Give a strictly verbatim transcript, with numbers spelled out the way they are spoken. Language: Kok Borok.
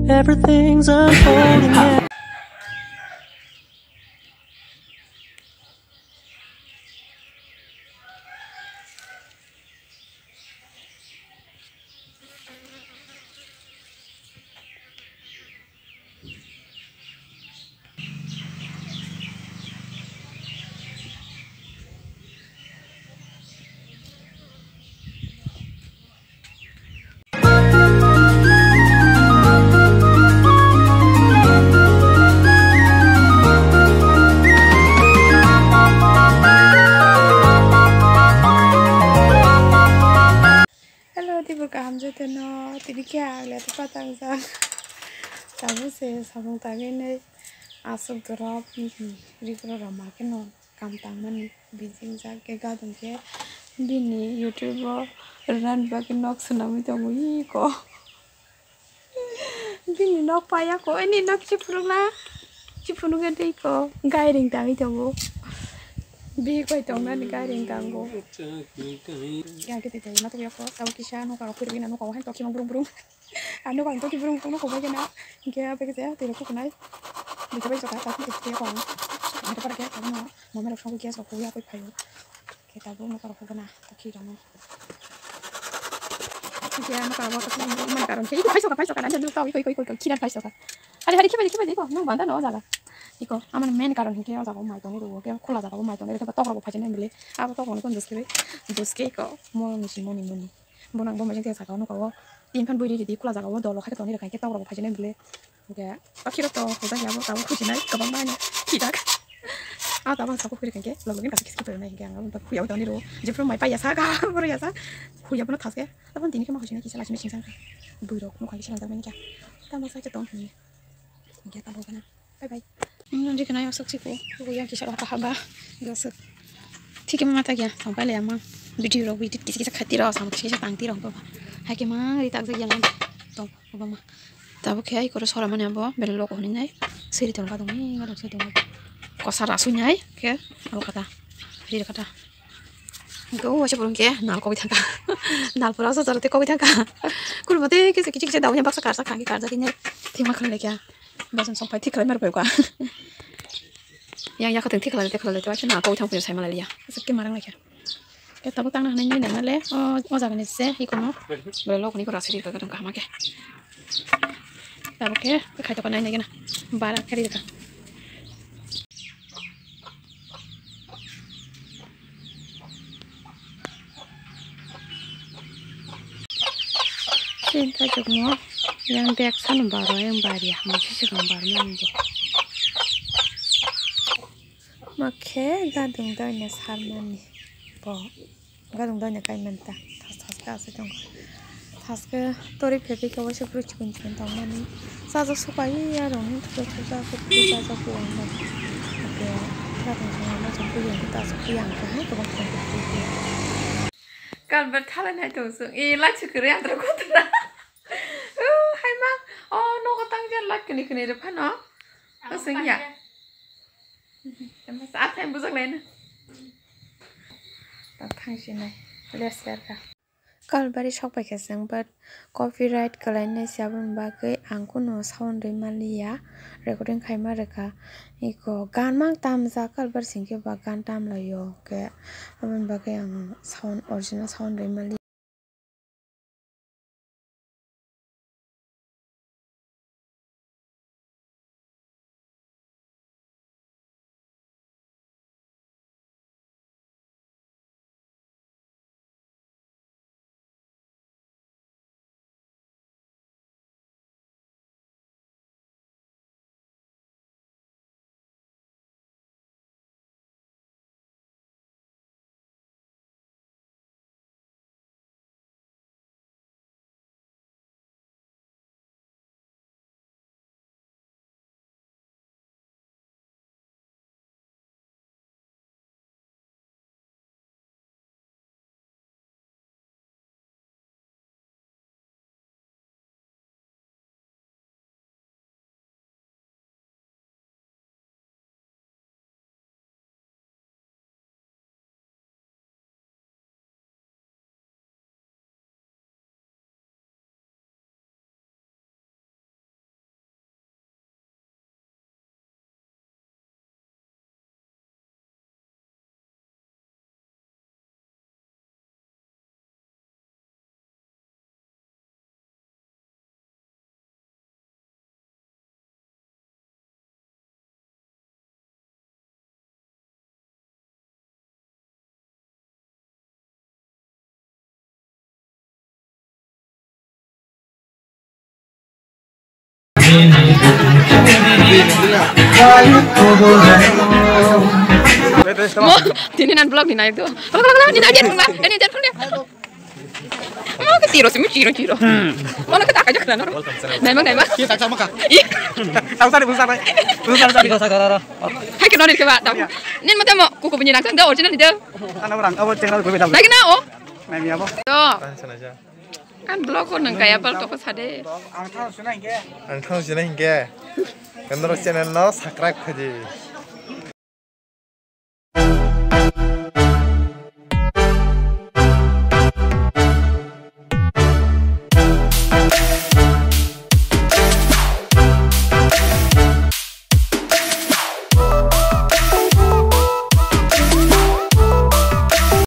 Everything's unfolding now. Hello, tibur kaham jotono, tini khe ang le patang jak. Tabuk se samung tangwi nai aswk dorop, ripro rama khe no kam tangmani bijing jak khe gadon khe bini YouTube o rwna bagwi nok swnamwi tongo iko. Bini nok paya ko, ani nok chi phunukna, chi phunukya tei ko, gairing tangwi tongo. Bihik bai tongnani gairing tango. Ya khe tei tei ma tongya ko, tamo kisa nokha rok phirwi na nokha o han tokima brung brung. Ang nokha ang toki brung brung nokha bai khe na, hinkhe abo khe tei rok kukunai. Bwtwi bai jota, tamo khe tei ko ang. Ang tei para khe, tamo mama rok songwi gas rok kuya koi phaio. Khe tabuk nokha rok hukgana, tokhi rokno. Khe nokha rok hukgana, man karon khe, iko phaisoka, phaisoka, nang nang tau, iko, iko, iko, iko, khiran phaisoka. Hari, hari, khibai, khibai, iko, nung banda no o jaga. Iko, amar main karon hinkhe o jaga o mai tongwi rwo, khe khula jaga o mai tongwi rwo, khe tok rok bo phaijaknai bwle, abo tok rok no buske, buske iko, mo misi moni moni. Bo nang bo mai jeng khe saka o nokha o, tin phan bui riri di, khula jaga o dolo kha khe tongwi rwkha, khe tok rok bo phaijaknai bwle. Hingke, o khirok to hojak ya, bo tabuk khusinai kwbangma no khijak. A tabuk ang sabo khuri khankhe, log login kaisa kiskit rwnai hingke ang abo khuya bo tongni rwo. Jephru mai paiya sa, ga boro ya sa, khuya bono thaske. Tabuk tini khe ma khusinai kisa lachimai singsa kha. Bwrwi rok nokha kisa langjak mani kha. Tamo sa khe tong hini. Hingke tabuk gana. Bye bye. Nong di khnai aswk siko, khuya kisa rok kahaba. Aswk. Thik ma mata gya, tong pai le amang. Video rok edit kisa kisa khati rok, samung kisa kisa tang ti rok baba. Hai khe mang ri tak jak ya nang. Tong. Obama. Tabuk khe ai koro sora mani abo, belai lok hwnwi nai. Siri tong gadong ni gadong siri tong. Kosa rasui nai khe abo kata. Ri kata. Go wacha burung khe nal kogwi thangka. Nal pura sa jaro te kogwi thangka. Kurmo te kisa kichi kichi dawi baksa karsa khangi karja kini. Thima khan lekya. Bajan song pai thik khlai mar pai ka. Yang yakha teng thik khlai te khlai te wacha nal kogwi thang pui sai malai ya. Aswk khe marang lekya. Khe tabuk tangna hwnwi nai naima le, o, o jaga ni se, iko no, bwlai lok ni kora siri kha, kaham khe. Tabuk khe, khai tokha nai nai gana, bara khe ri kha. Sini thajak mo, yang dek sano baro, yang bari ya, mo sisi kang baro mo. Ma khe gadung doina sarmani bo. Gadung doina kaimanta. Thas thas khe asai tongkha. Thas khe tori phephi khe waisa phuru chikon chikon tongmani. Chajak sukai ya rong ni thujak thujak khe phuru chajak bo ang bai. Hake gadung thangma majang buyang khe ta asuk buyang khe hai kwbang tong khe phuru khe. Kalbar thalai nai tong sung. E lachuk khe re andro kotra. O hai ma. O nogo tang ja lak kini kini re phano. O sung ya. Athai bujak lai na. Athai sinai. Leser ka. Kalbari sok pai khe chwng, but copyright kwlai nai se, aboni bagwi ang kunu sound rwi maliya, recording khai ma rwkha. Iko gan mang tamjak, kalbar singkhe ba gan tamlaio, khe aboni bagwi ang sound, original sound rwi maliya. Mo, tini nan vlog ni nai do. Vlog, vlog, vlog, ni nai dia, ni nai dia. Mo ke tiro simi tiro tiro. Mo na ke tak aja kana no. Nai mang nai mang. Kita sama kak. Ih. Tahu tadi besar nih. Besar tadi. Hai ke nonir ke ba tau. Nin mata mo kuku bunyi nang sang da original dia. Ana orang awal channel gue beda. Lagi na o. Nai mi apa? Yo. Kan vlog ko nang kaya pal toko sade. Ang thang sini ke. Ang thang sini ke. Kan terus channel lo subscribe kaji.